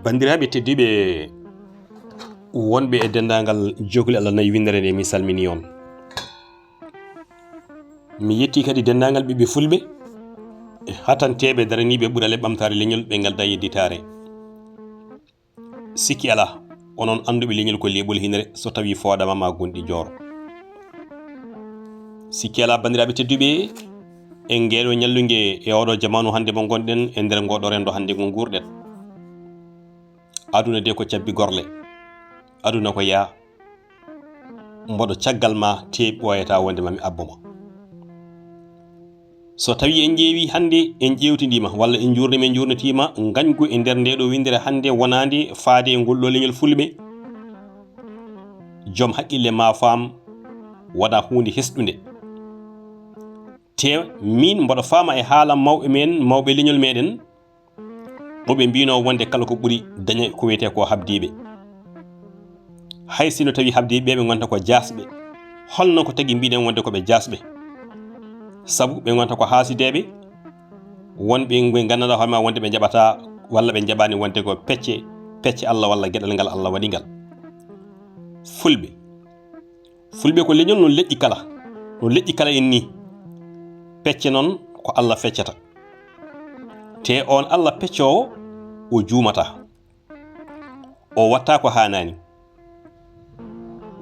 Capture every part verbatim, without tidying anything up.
Banndiraaɓe tedduɓe wonɓe e denndaangal jookli Allah nayi winndere nde, mi salminii on. Mi yettii kadi denndaangal ɓiɓɓe fulɓe, e hatanteeɓe daraniiɓe ɓural e ɓamtaare leñol ɓe ngaldaa yedditaare. Sikki alaa, onon annduɓe leñol ko leeɓol hinere so tawii fooɗaama maa gonɗi joor. Sikki alaa, banndiraaɓe tedduɓe, e ngeeɗo ñallunge, e oɗo jamaanu hannde mo ngonɗen, e nder ngoɗo renndo hannde ngo nguurɗen. Aduna de ko cabbi gorle. Aduna ko yaa, mboɗo caggal ma, tee ɓooyataa wonde ma mi abbo ma. So tawii en ƴeewii hannde, en ƴeewtindiima, walla en njuurndiima, en njuurnitiima, ngañgu e nder ndee ɗo winndere hannde wonaande faade e ngol ɗo leñol fulɓe, joom haqqille maa faam wonaa huunde hesɗunde. Te miin mboɗo faama e haala mawɓe men, mawɓe leñol meɗen, mo ɓe mbiyno wonde kala ko ɓuri daña ko wiyetee ko habdiiɓe. Hay si no tawi habdiiɓe ɓe ngonta ko jaasɓe, holno ko tagi mbiɗen wonde ko ɓe jaasɓe? Sabu ɓe ngonta ko haasideeɓe, wonɓe ɓe nganndanɗaa hoore ma wonde ɓe njaɓataa walla ɓe njaɓaani wonde ko pecce, pecce Allah walla geɗal ngal Allah waɗi ngal. Fulɓe. Fulɓe ko leñol no leƴƴi kala, no leƴƴi kala en nii. Pecce noon ko Allah feccata. Te oon Allah peccoowo, o juumataa. O waɗtaa ko haanaani.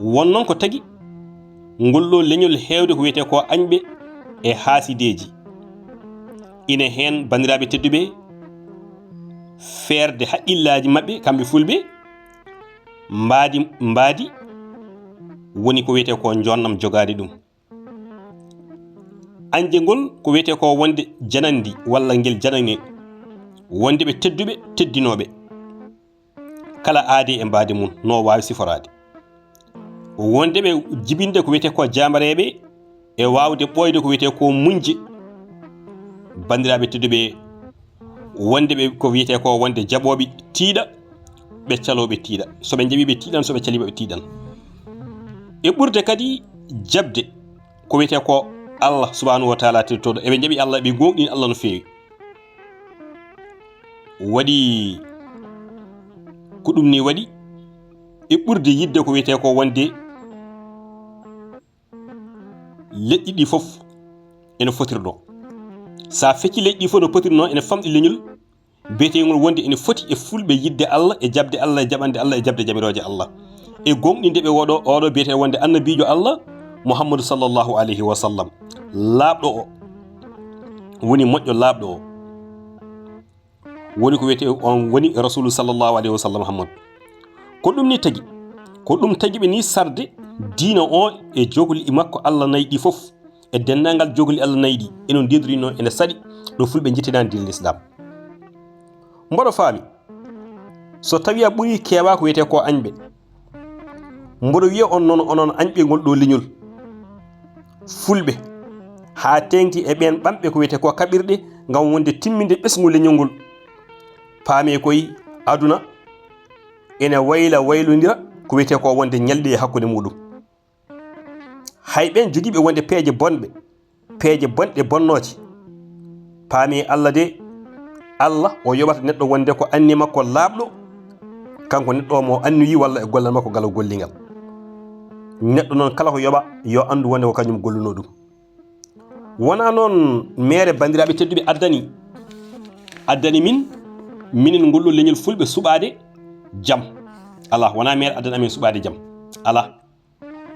Won noon ko tagi ngol ɗo leñol heewde ko wiyetee ko añɓe e haasideeji. Ine heen, banndiraaɓe tedduɓe, feerde haqqillaaji maɓɓe, kamɓe fulɓe, mbaadi, mbaadi woni ko wiyetee ko joonnam jogaade ɗum. Añde ngol ko wiyetee ko wonde janandi walla ngel janane, wonde ɓe tedduɓe, teddinooɓe. Kala aade e mbaadi mum no waawi siforaade. Wonde ɓe jibinde ko wiyetee ko jaambareeɓe e waawde ɓooyde ko wiyetee ko muñje. Banndiraaɓe tedduɓe, wonde ɓe ko wiyetee ko wonde jaɓooɓe tiiɗa, ɓe calooɓe tiiɗa. So ɓe njaɓii ɓe tiiɗan, so ɓe calii ɓe tiiɗan. E ɓurde kadi jaɓde ko wiyetee ko Allah subhanahu wa taala teddotooɗo. Eɓe njaɓi Allah, ɓe goongɗini Allah no feewi. Waɗi ko ɗum ni waɗi e ɓurde yiɗde ko wiyetee ko wonde leƴƴi ɗi fof ene fotirnoo. So a fecci leƴƴi ɗi fof no potirnoo, ene famɗi leñol biyeteengol wonde ene foti e fulɓe yiɗde Allah, e jaɓde Allah, e jaɓande Allah, e jaɓde jamirooje Allah. E goongɗinde ɓe oɗo, oɗo biyetee wonde annabiijo Allah, Muhammadu sallallahu alayhi wa sallam. Laaɓɗo o, woni moƴƴo laaɓɗo o. Woni ko wiyetee on woni Rasulu sallallahu alayhi wa sallam Muhammad. Ko ɗum ni tagi, ko ɗum tagi ɓe ni sarde diina o e jookli makko Allah nayi ɗi fof, e denndaangal jookli Allah nayi ɗi, eno ndenndiri noon ene saɗi ɗo fulɓe njettinaani diina l'islam. Mboɗo faami, so tawii a ɓurii keewaa ko wiyetee ko añɓe, mboɗo wiya on noon, onon añɓe ngol ɗo leñol fulɓe, haa teeŋti e ɓeen ɓamɓe ko wiyetee ko kaɓirɗe ngam wonde timminde ɓesngu leñol ngol. Paamee koy, aduna ene wayla waylondira ko wiyetee ko wonde ñalɗi e hakkunde muɗum. Hay ɓeen jogiiɓe wonde peeje bonɓe, peeje bonɗe bonnooje, paamee Allah de, Allah o yoɓata neɗɗo wonde ko anni makko laaɓɗo, kanko neɗɗo o mo anniyi walla e gollal makko ngal o golli ngal. Neɗɗo noon kala ko yoɓa, yo anndu wonde ko kañum golluno ɗum. Wonaa noon meere banndiraaɓe tedduɓe addani, addani min, minen ngol ɗo leñol fulɓe suɓaade jam. Alaa, wonaa meere addani amen suɓaade jam. Alaa.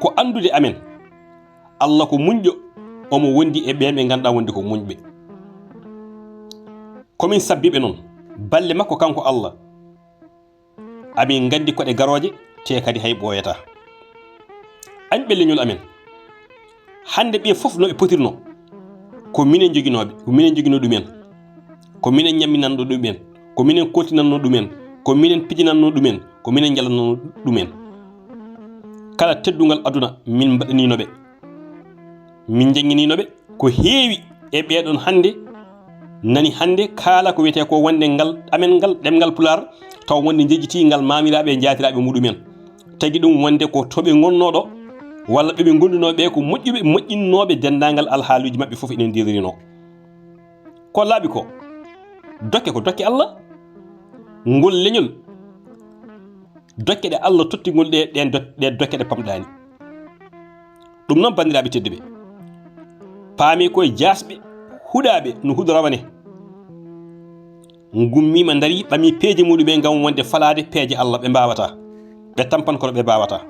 Ko anndude amen, Allah ko muñɗo, omo wondi e ɓeen ɓe ngannduɗaa wonde ko muñɓe. Ko min sabbi ɓe noon, balle makko kanko Allah. Amin nganndi ko ɗe garooje, te kadi hay ɓooyataa. Añɓe leñol amen, hannde ɓe fof no ɓe potirnoo, ko minen njoginooɓe, ko minen njoginoo ɗumen. Ko minen ñamminannoo ɗumen, ko minen koltinannoo ɗumen, ko minen pijinannoo ɗumen, ko minen njalannoo ɗumen. Kala teddungal aduna min mbaɗaniino ɓe, min njannginiino ɓe. Ko heewi e ɓeeɗon hannde nani hannde kaala ko wiyetee ko wonde ngal amen ngal ɗemngal Pulaar, taw wonde njejjitii ngal maamiraaɓe e njaatiraaɓe muɗumen. Tagi ɗum wonde ko to ɓe ngonnoo ɗo, walla ɓe ɓe ngondunoo ɓe ko moƴƴuɓe, moƴƴinnooɓe denndaangal alhaaluuji maɓɓe fof enen ndeeririnoo. Ko laaɓi ko, dokke ko dokke Allah. Ngol leñol Dokke ɗe Allah tottingol ɗe, ɗen dot-, ɗe dokke ɗe pamɗaani. Ɗum noon, banndiraaɓe tedduɓe, paami koye jaasɓe huɗaaɓe no huɗo rawane. Ngummiima, ndarii, ɓamii peeje muɗumen ngam wonde falaade peeje Allah, ɓe mbaawataa. Ɓe tampan kono ɓe mbaawataa.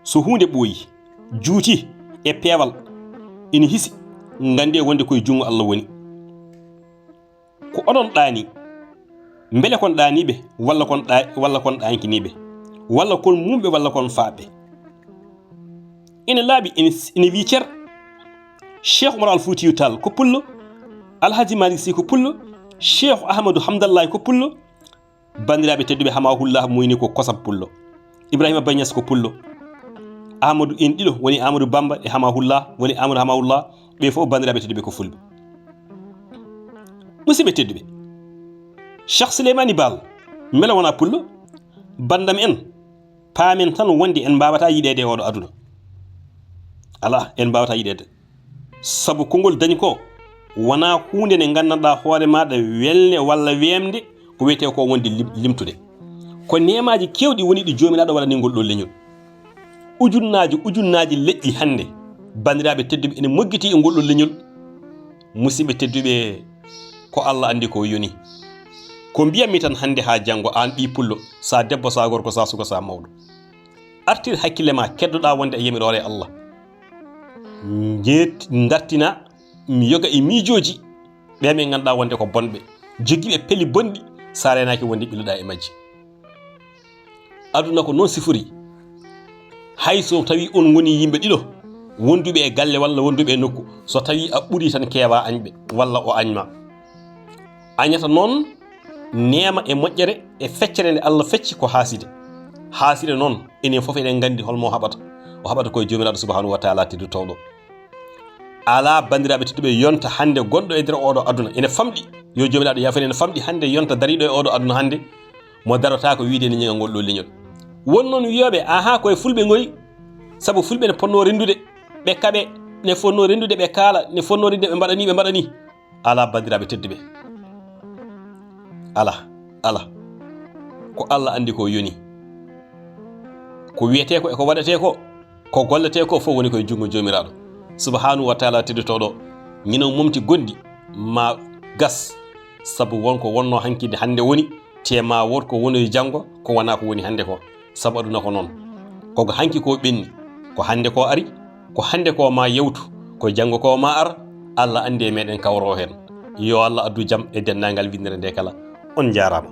So huunde ɓooyi, juuti e peewal, ina hisi, nganndee wonde koye junngo Allah woni. Ko onon ɗaanii. Mbele kon ɗaaniiɓe, walla kon ɗa-, walla kon ɗaankiniiɓe, walla kon muumɓe, walla kon faaɓɓe? Ina laaɓi, ina, ina wii cer. Cheikh Oumar Al Foutiyou Tall ko pullo, Alhaji Malick Sy ko pullo, Cheikh Ahmadou Hamdallahi ko pullo. Banndiraaɓe tedduɓe, Hamahullah Muyni ko kosam pullo, Ibrahima Baye Niass ko pullo, Amadou en ɗiɗo woni Amadou Bamba e Hamahullah woni Amadou Hamahullah, ɓe fof, banndiraaɓe tedduɓe, ko fulɓe. Musidɓe tedduɓe, Cheikh Souleymani Baal, mbele wonaa pullo? Banndam en, paamen tan wonde en mbaawataa yiɗeede e oɗo aduna. Alaa, en mbaawataa yiɗeede. Sabu konngol dañ ko wonaa huunde nde nganndanɗaa hoore maaɗa welnde walla weemde, ko wiyetee ko wonde lim-, limtude. Ko neemaaji keewɗi woni ɗi Joomiraaɗo waɗani ngol ɗoo leñol. Ujunnaaji, ujunnaaji leƴƴi hannde, banndiraaɓe tedduɓe, ene moggitii e ngol ɗoo leñol. Musidɓe tedduɓe, ko Allah anndi ko yoni. Ko mbiyatmi tan hannde haa janngo, aan ɓii pullo, saa debbo, saa gorko, saa suka, saa mawɗo. Artir hakkille ma, keddoɗaa wonde a yamiroore e Allah. Njeet-, ndartina mi yoga e miijooji ɓe ɓe ngannduɗaa wonde ko bonɓe, jogiiɓe peli bonɗi, sa reenaaki wonde ɓiloɗaa e majji. Aduna ko noon sifori. Hay so tawi on ngoni yimɓe ɗiɗo, wonduɓe e galle walla wonduɓe e nokku, so tawi a ɓuri tan keewa añɓe, walla o añma. Añata noon neema e moƴƴere e feccere nde Allah fecci ko haaside. Haaside noon, enen fof eɗen nganndi holmo haɓata. O haɓata ko e Joomiraaɗo Subhaanahu wa Taala teddotooɗo. Alaa, banndiraaɓe tedduɓe, yonta hannde gonɗo e nder oɗo aduna ene famɗi, yo Joomiraaɗo yaafo en, ene famɗi hannde yonta dariiɗo e oɗo aduna hannde, mo darotaako wiide ene ñiŋa ngol ɗoo leñol. Won noon wiyooɓe, "Ahaa, ko e fulɓe ngoni, sabu fulɓe ne potnoo renndude, ɓe kaɓe, ne fotnoo renndude, ɓe kaala, ne fotnoo renndude, ɓe mbaɗa nii, ɓe mbaɗa nii." Alaa, banndiraaɓe tedduɓe. Alaa, alaa. Ko Allah anndi ko yoni. Ko wiyetee ko e ko waɗetee ko, ko golletee ko fof woni ko e junngo Joomiraaɗo Subhaanahu wa Taala teddotooɗo. Ñino momti gonɗi ma gas, sabu won ko wonnoo hankinde hannde woni, te ma wood ko wonoyi janngo, ko wonaa ko woni hannde ko. Sabu aduna ko noon. Ko ko hanki ko ɓenni, ko hannde ko ari, ko hannde ko ma yewtu, ko janngo ko ma ar, Allah anndi e meɗen kawro heen. Yo Allah addu jam e denndaangal winndere nde kala. On njaaraama.